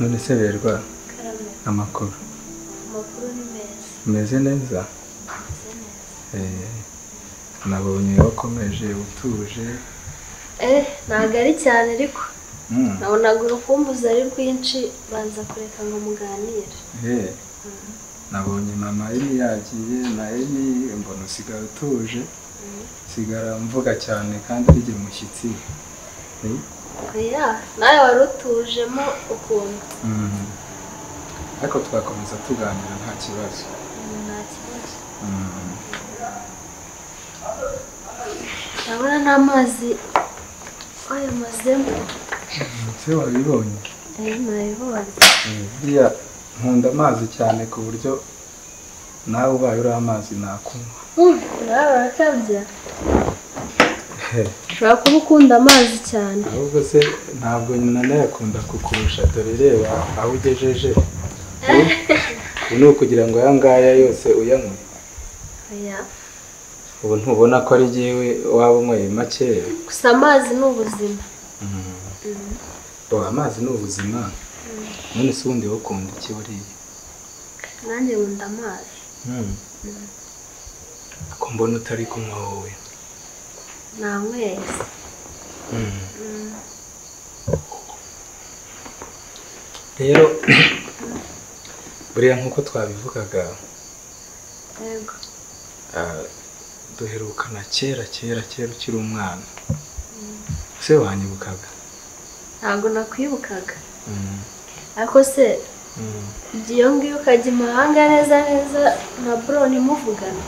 None se berwa amakuru? Amakuru ni meza. Umeze neza? Nabonye wakomeje utuje. Ntabwo ari cyane ariko nabonaga urukumbuzi ari rwinshi, banza kureka ngo muganire. Nabonye mama Emi yagiye na Emi, mbona usigara utuje, sigara mvuga cyane kandi ari umushyitsi. Oya, nawe wari utujemo ukuntu. Ariko twakomeza tuganira nta kibazo. Nta kibazo. Ndabona n'amazi wayamazemo. Se wabibonye? Nabibonye. Buriya nkunda amazi cyane ku buryo nawe ubaye uri amazi nakunywa. Nawe urakabya. Ushobora kuba ukunda amazi cyane. Ahubwo se ntabwo nanayakunda kukurusha, dore reba aho ugejeje. Ubu ni ukugira ngo aya ngaya yose uyanywe. Oya. Ubu ntubona ko ari jyewe waba unyweye makeya? Gusa amazi ni ubuzima. Amazi ni ubuzima. None se ubundi wowe ukunda iki buriya? Nanjye nkunda amazi. Ko mbona utari kunywa wowe? Nanyweye se. Rero buriya nk'uko twabivugaga, yego, duherukana kera kera kera ukiri umwana. Se wanyibukaga? Ntabwo nakwibukaga. Ariko se iyo ngiyo ukajya imahanga neza neza na bro ntimuvugana.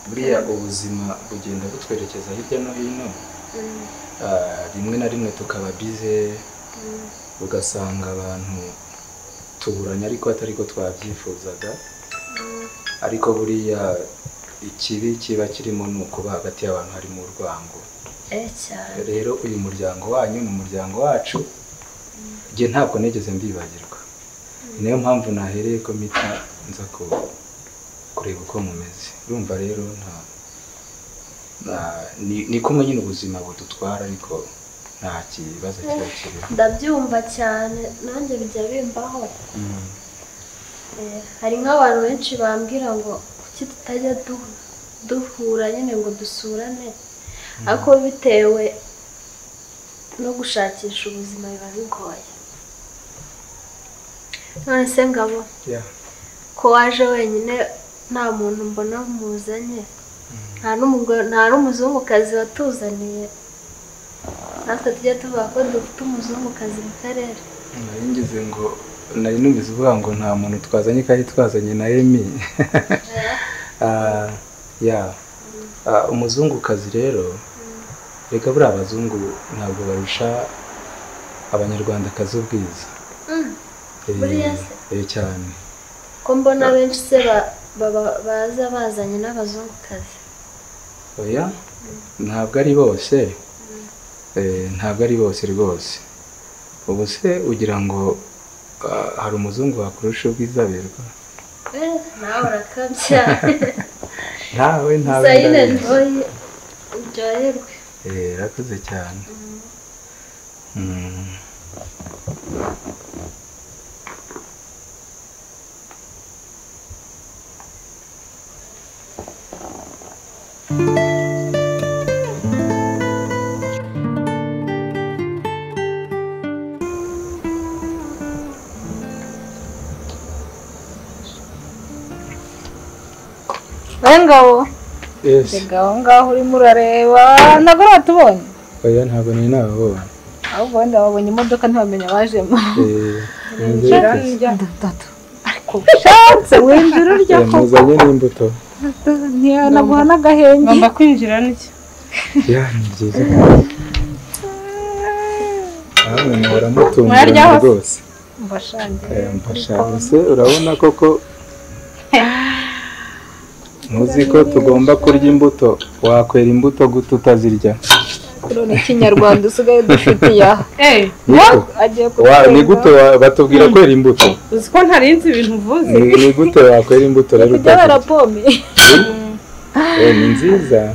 Buriya ubuzima bugenda butwerekeza hirya no hino, rimwe na rimwe tukaba bize, ugasanga abantu tuburanye ariko atari ko twabyifuzaga. Ariko buriya ikibi kiba kirimo ni ukuba hagati y'abantu harimo urwango. Rero uyu muryango wanyu ni umuryango wacu, njye ntabwo nigeze mbibagirwa. Niyo mpamvu nahereye ko mpita nza kureba uko mumeze. Urumva rero ni kumwe nyine ubuzima budutwara, ariko nta kibazo kiba kirimo. Ndabyumva cyane, nanjye bijya bimbaho. Hari nk'abantu benshi bambwira ngo kuki tutajya duhura nyine ngo dusurane, ariko bitewe no gushakisha ubuzima biba bigoye. None se Ngabo, ko waje wenyine nta muntu mbona muzanye, nta n'umuzungukazi watuzaniye, natwe tujya tuvuga ko dufite umuzungukazi mu karere. Nari ngize ngo nari numvise uvuga ngo nta muntu twazanye kandi twazanye na Emi. Umuzungukazi rero, reka buriya abazungu ntabwo barusha abanyarwandakazi ubwiza. Buriya se? Cyane. Ko mbona benshi se baza bazanye n'abazungukazi? Oya, ntabwo ari bose. Ntabwo ari bose rwose. Ubu se ugira ngo hari umuzungu wakurusha ubwiza berwa? Nawe urakabya. Ntawe ntawe. Gusa nyine uryoherwe. Urakoze cyane. Ngabo. Yes. Ngabo ngaho urimo urareba ntabwo uratubonye? Oya ntabwo nari nababonye. Ahubwo wenda babonye imodoka ntibamenya abajemo. Ariko ushatse winjira urya ko muzanye n'imbuto. Ntiyanaguha n'agahenge. Ngomba kwinjira n'iki? Ya ni byiza. Namwe muhora mutungurana rwose. Mbashange. Mbashange se urabona koko muzi ko tugomba kurya imbuto, wakwera imbuto gute utazirya? None Kinyarwanda usigaye dufitiye aha. Ni gute batubwira kwera imbuto? Uzi ko ntarinzi ibintu uvuze. Ni gute wakwera imbuto rero utazirya? Pome. Ni nziza.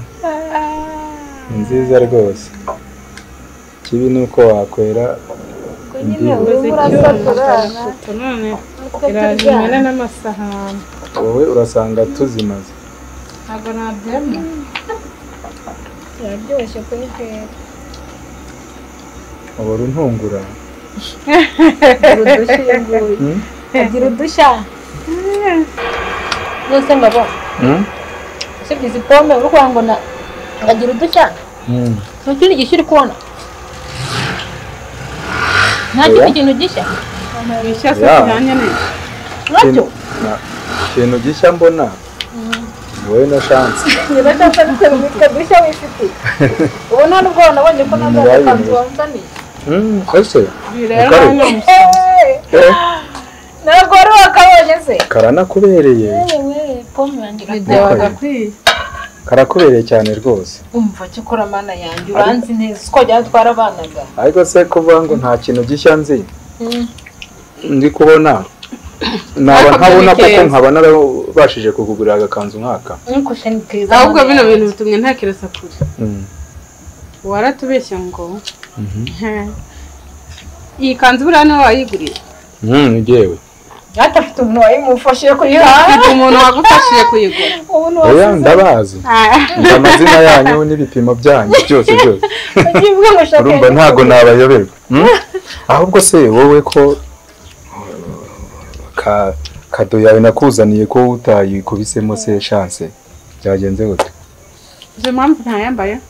Ni nziza rwose. Kibi nuko wakwera iraje n'amasahani. Wowe urasanga tuzimaze. Ntabwo nabyemera. Kiraryoshye kuri kwera. Uhora untungura. Agira udushya. Nose ngabo. Usibye izi pome uri kugira ngo agira udushya. Nta kindi gishya uri kubona. Nta kindi kintu gishya. Gishya se kijyanye n'iki? Nacyo. Ikintu gishya mbona. Wowe na Chance. Niba Chance ari dushya wifitiye. Ubu nta nubwo nabonye ko nazaza kanzu wanzaniye. Ese. Ntabwo wari wakabonye se? Karanakubereye. Yewe pome yanjye iragakwiye. Karakubereye cyane rwose. Umva cyokora mana yanjye uranzi neza uko jya twarabanaga. Ariko se kuvuga ngo nta kintu gishya nzi. Ndi kubona naba ntabona koko nkaba narabashije kukugurira agakanzu nkaka. Ahubwo bino bintu bitumye ntekereza kure. Waratubeshya ngo iyi kanzu buriya niwe wayiguriye? Njyewe. Afite umuntu wayimufashije kuyigura. Afite umuntu wagufashije kuyigura. Oya ndabazi. Amazina yanyu n'ibipimo byanyu byose byose. Urumva ntago nabayoberwa. Ahubwo se wowe ko kado yawe nakuzaniye ko utayikubisemo se Chance byagenze gute? Uzi impamvu ntayambaye?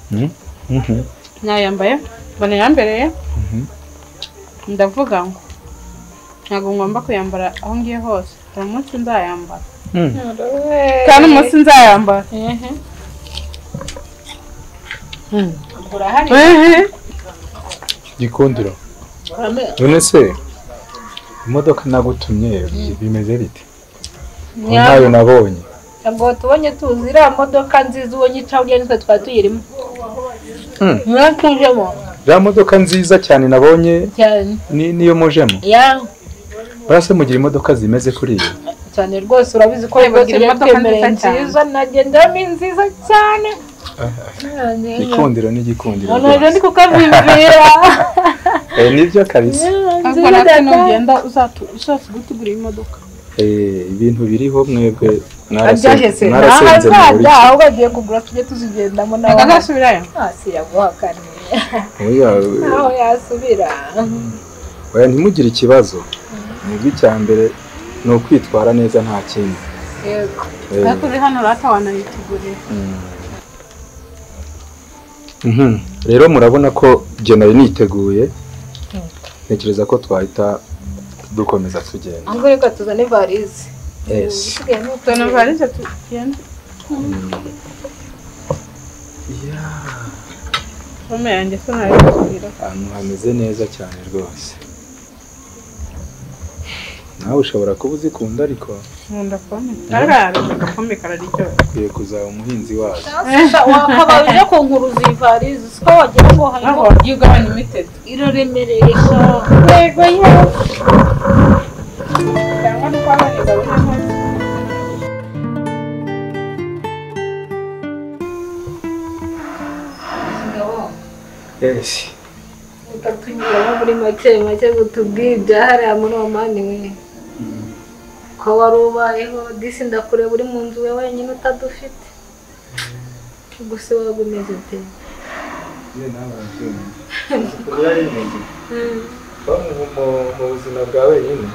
Ntayambaye mbona yambereye. Ndavuga ngo ntabwo ngomba kuyambara aho ngiye hose. Hari umunsi nzayambara. Kandi umunsi nzayambara. Gikundiro. None se imodoka nagutumye bimeze bite? Ntayo nabonye. Ntabwo tubonye tuzi iriya modoka nziza ubonye ica burya nitwe twari tuyirimo. Mwatujemo. Iriya modoka nziza cyane nabonye niyo mujemo. Barase mugira imodoka zimeze kuri iyo. Cyane rwose urabizi ko bagira imodoka nziza nagenderamo nziza cyane. Gikundiro ni gikundiro. None ndi kukavimbira. Nibyo kabisa. Ariko natwe nugenda uzatugurira imodoka. Ibintu biriho mwebwe mwarasenze mu buryo. Ahubwo agiye kugura tujye tuzigendamo nawe. Azasubirayo? Si yaguhakaniye. Aho yasubira. Oya ntimugire ikibazo. Mwebwe icya mbere ni ukwitwara neza nta kindi. Yego. Ariko uri hano rata wanayitugurira. Rero murabona ko jye nari niteguye. Ntekereza ko twahita dukomeza tugenda. Ahubwo reka tuzane varize. Yes. Tuzane varize tugende. Pome yanjye se nayitugurira. Ahantu hameze neza cyane rwose. Nawe ushobora kuba uzikunda ariko nkunda pome. Agapome kararyoha. Ukwiye kuzaba umuhinzi wazo. Wakabaye uje kunkuruza iyi varize siko wagira ngo harimo ugabanya imiteto. Iraremereye. Yego yego. Cyangwa nuko abana babona hose. Yes. Utatunyuramo muri make make gutubwira ibyahariya muri Omani we. Ko wari ubayeho disi ndakureba uri mu nzu we wenyine utadufite. Gusa waba umeze ute? Mu buzima bwa wenyine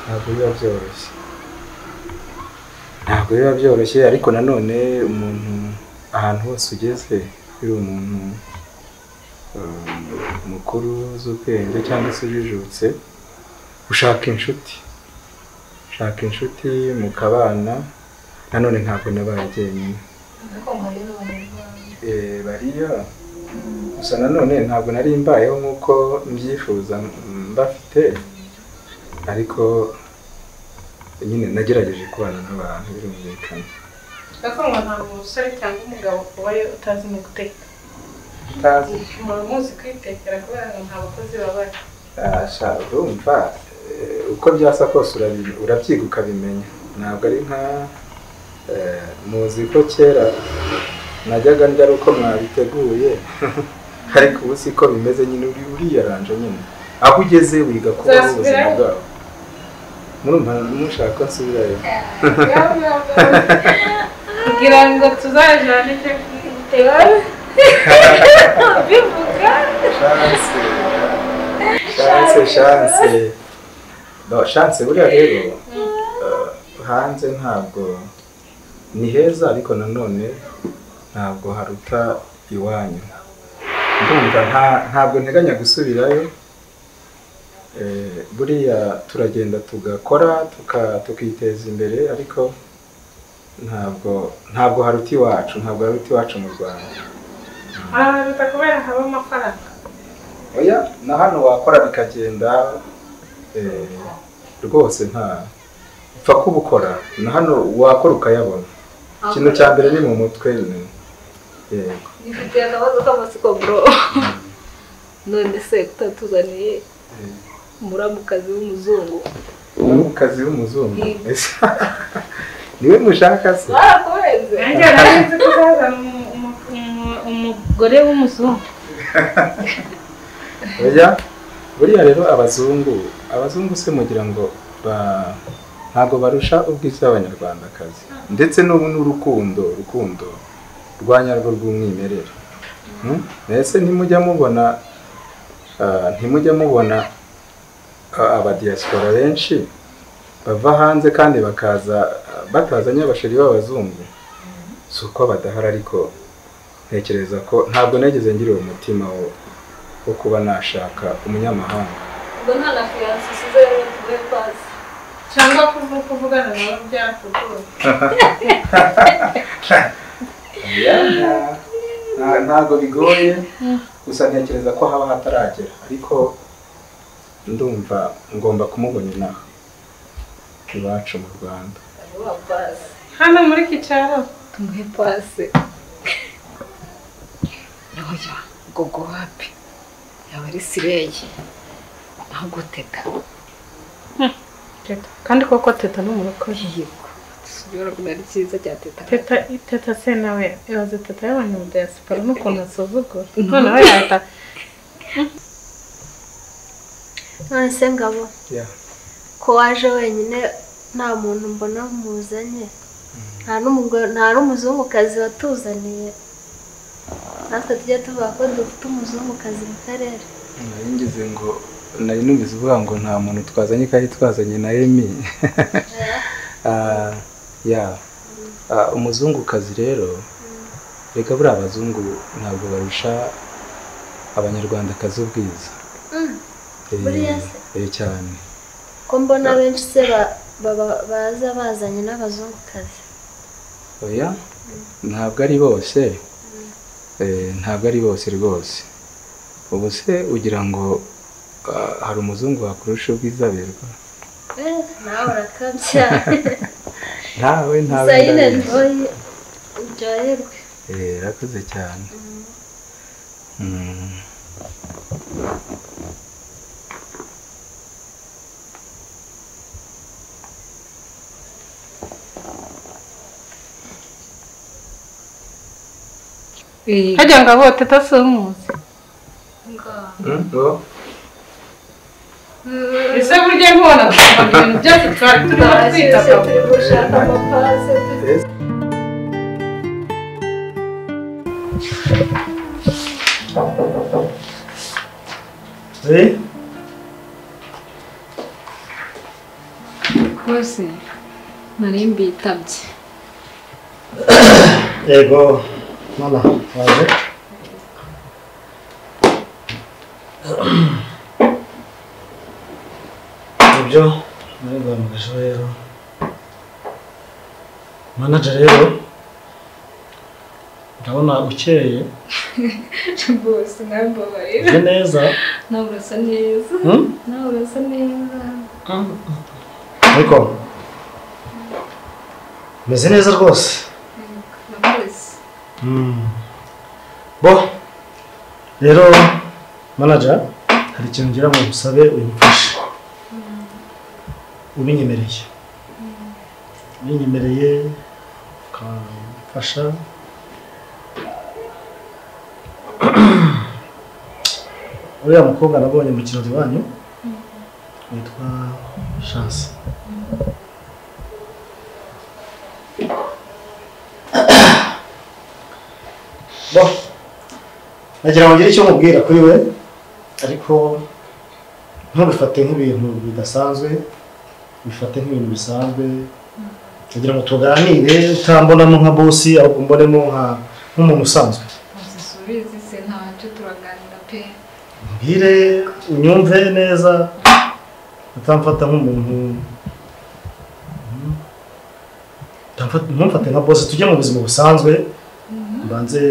ntabwo biba byoroshye. Ntabwo biba byoroshye ariko nanone umuntu ahantu hose ugeze uri umuntu mukuru z'ubwenge cyangwa se ujijutse ushaka inshuti. Ushaka inshuti mukabana. Nanone ntabwo nabaye jyenyine. Bariya gusa nanone ntabwo nari mbayeho nk'uko mbyifuza mbafite, ariko nyine nagerageje kubana n'abantu birumvikana. Ariko ngo nta musore cyangwa umugabo ubaye utazi no guteka. Utazi muzi kwitekera kubera ngo nta bakozi babaye. Sha urumva uko byasa kose urabyiga ukabimenya. Ntabwo ari nka muzi ko kera najyaga ndya ari uko mwabiteguye ariko ubu siko bimeze nyine, uriyaranje nyine aho ugeze wiga kubaho ubuzima bwawe. Murumva mushaka ko nsubirayo kugira ngo tuzajane icyo bivuga. Chance no chance buriya rero hanze ntabwo ni heza ariko nanone ntabwo haruta iwanyu. Ndumva ntabwo nteganya gusubirayo. Buriya turagenda tugakora tukiteza imbere ariko ntabwo haruta iwacu, ntabwo haruta iwacu mu Rwanda. Haruta kubera haba amafaranga. Oya na hano wakora bikagenda rwose nta upfa kubukora, na hano wakora ukayabona. Ikintu cya mbere ni mu mutwe. Yego nifitiye akabazo k'amatsiko bro. None se kutatuzaniye muramukazi w'umuzungu? Muramukazi w'umuzungu niwe mushaka se? Barakubenze. Nanjye nari nzi ko uzazana umugore w'umuzungu. Oya buriya rero abazungu se mugira ngo ntabwo barusha ubwiza abanyarwandakazi ndetse n'ubu n'urukundo urukundo rwa nyarwo rw'umwimerere. Ese ntimujya mubona abadiaspora benshi bava hanze kandi bakaza batazanye abasheri b'abazungu? Si uko badahari ariko ntekereza ko ntabwo nageze ngira uwo mutima wo kuba nashaka umunyamahanga. Ubwo nta na fiyanse usize rero tuguhe pasi cyangwa kuvugana nawe byatugoye. Ntabwo bigoye gusa ntekereza ko haba hataragera ariko ndumva ngomba kumubona inaha iwacu mu Rwanda. Hano muri Kicyaro tumuhe pasi. Oya gogo wapi yaba ari sireye ahubwo teta. Teta kandi koko teta ni umurokozi. Yego tubona ko ari cyiza cya teta. Teta se nawe ibaze teta y'abantu mu diaspora n'ukuntu asuzugura noneho yahita. None se Ngabo ko waje wenyine nta muntu mbona muzanye, nta n'umuzungukazi watuzaniye, natwe tujya tuvuga ko dufite umuzungukazi mu karere. Nari ngize ngo nari numvise uvuga ngo nta muntu twazanye kandi twazanye na Emi. Umuzungukazi rero reka buriya abazungu ntabwo barusha abanyarwandakazi ubwiza. Buriya se cyane ko mbona benshi se baza bazanye n'abazungukazi. Oya ntabwo ari bose, ntabwo ari bose rwose. Ubu se ugira ngo hari umuzungu wakurusha ubwiza berwa? Nawe urakabya. Ntawe nyine uryoherwe. Urakoze cyane. Hajya ngo teta si umuzi. Ese burya ntubona ibintu byose twari turimo twita turi gushaka amapasi. Rwose nari mbitabye. Yego mama waje. Ibyo nari guhamagaje rero manager rero ndabona ukeye rwose nambabarira. Uje neza nawe urasa neza. Nawe urasa neza ariko meze neza rwose. Bo Rero manager hari ikintu ngira ngo ngusabe uyimfashe. Ubinyemereye. Ubinyemereye ukamfasha. Uriya mukobwa nabonye mu kirori wanyu witwa Chance. Bo, nagira ngo ngire icyo mubwira kuri we, ariko ntubifate nk'ibintu bidasanzwe, bifate nk'ibintu bisanzwe. Kugira ngo tuganire utambonamo nka boss, ahubwo mbonemo nk'umuntu usanzwe. Subizi se ntacyo turaganira pe. Mbwire unyumve neza, utamfata nk'umuntu, ntumfate nka boss, tujye mu buzima busanzwe. Mbanze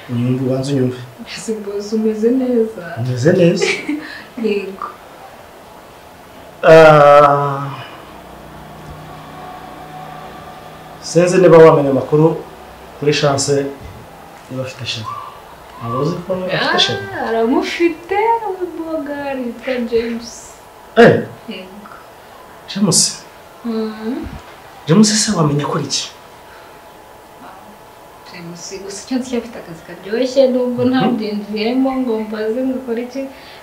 unyumve, ubanze unyumve. Ese boss umeze neza? Umeze neza. Yego. Sinzi niba wamenya amakuru kuri Chance niba afite chéri. Ntabwo uzi ko afite chéri? Aramufite, umubogari yitwa James. Yego. James? James se wamenya akora iki? James gusa icyo nzi afite akazi karyoshye nubwo ntabyinjiyemo ngo mbaze ngo akore iki,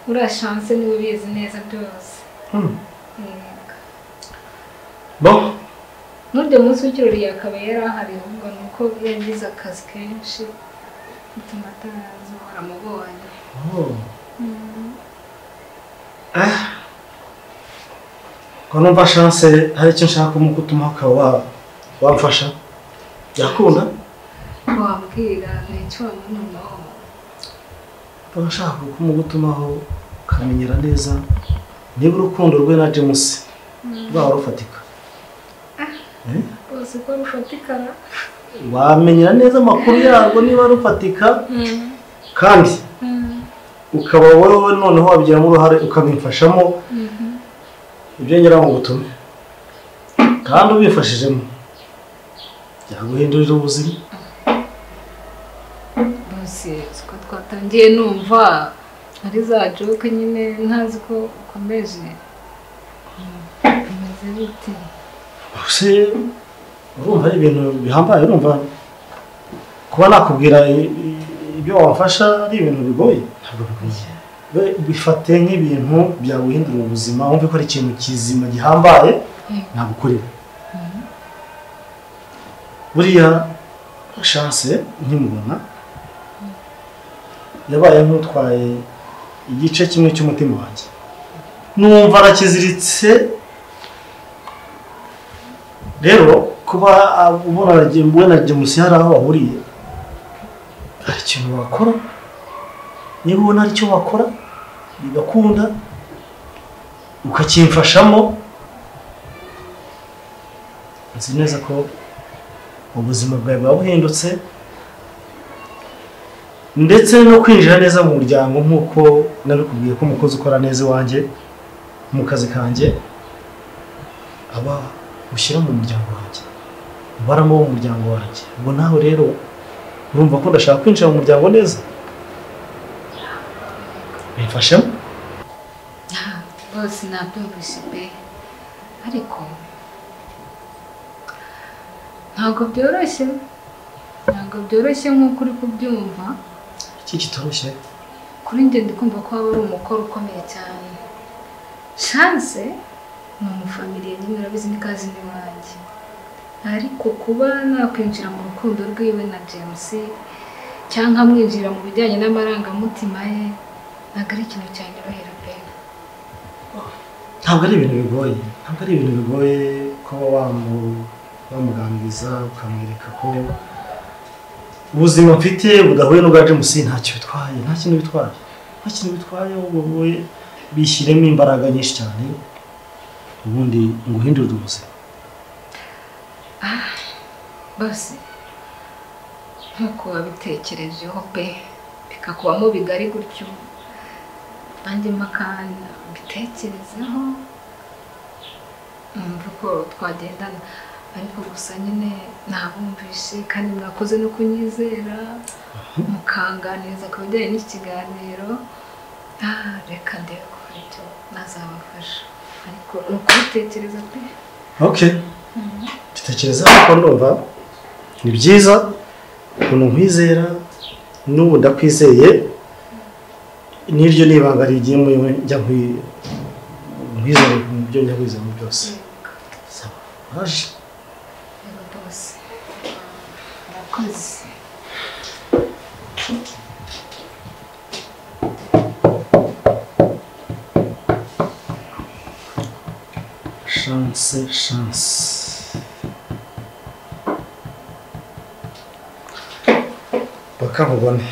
uriya Chance niwe ubizi neza byose. Yego. Bon. N'uryo munsi w'ikirori yakaba yari ahari, ahubwo ni uko yagize akazi kenshi bituma ataza baramubonye. Ko numva Chance hari icyo nshaka kumugutuma ukaba wamfasha, yakunda? Wambwira nicyo wamunomaho. Ndashaka kumugutumaho ukamenyera neza niba urukundo rwe na James rwaba rufatika. Bose ko rufatika. Wamenyera neza amakuru yarwo niba rufatika, kandi ukaba wowe noneho wabigiramo uruhare ukabimfashamo ibyo ngira ngo utume, kandi ubifashijemo byaguhindurira ubuzima. Bose ko twatangiye numva ari za joke nyine ntazi ko ukomeje. Bimeze bite? Ese urumva ari ibintu bihambaye? Urumva kuba nakubwira ibyo wamfasha ari ibintu bigoye? Ntabwo bigoye. Bifate nk'ibintu byaguhindura ubuzima, wumve ko ari ikintu kizima gihambaye nagukorera. Buriya Chance nkimubona yabaye nk'utwaye igice kimwe cy'umutima wanjye, numva arakiziritse. Rero kuba ubona we na James hari aho bahuriye, hari ikintu wakora, niba ubona hari icyo wakora bigakunda ukakimfashamo, nzi neza ko ubuzima bwawe buba buhindutse, ndetse no kwinjira neza mu muryango nk'uko nabikubwiye ko umukozi ukora neza iwanjye mu kazi kanjye aba ushyira mu muryango wanjye, ubaramo mu muryango wanjye. Ubwo nawe rero urumva ko ndashaka kwinjira mu muryango neza, bimfashemo. Bose nabyumvise pe, ariko ntabwo byoroshye, ntabwo byoroshye nk'uko uri kubyumva. Iki kitoroshye kuri njye ndi kumva ko waba ari umukoro ukomeye cyane. Chance ni umufamiliye nyine, urabizi ni kazini wanjye, ariko kuba nakwinjira mu rukundo rwiwe na James cyangwa nkamwinjira mu bijyanye n'amarangamutima ye ntabwo ari ikintu cyanyorohera pe. Ntabwo ari ibintu bigoye, ntabwo ari ibintu bigoye kuba wamuganiriza ukamwereka ko ubuzima mfite budahuye n'ubwa James ntacyo bitwaye, nta kintu bitwaye, nta kintu bitwaye. Wowe bishyiremo imbaraga nyinshi cyane ubundi nguhindurire ubuzima. Bose nkuko wabitekerejeho pe, bikakubamo bigari gutyo, nanjye mpakanya mbitekerezeho numva ko twagendana. Ariko gusa nyine nabumvishe kandi mwakoze no kunyizera mukanganiriza ku bijyanye n'iki kiganiro. Reka ndebe ko hari icyo nazabafasha, ariko ni ukubitekereza pe. Okay, bitekereza kuko ndumva ni byiza ukuntu nkwizera n'ubu ndakwizeye, n'iryo ni ibanga rigiye muri njya nkwizera mu byo njya kwizera mu byose. Sawa, waje. Yego bose, murakoze. Chance, chance. Baka nkubone.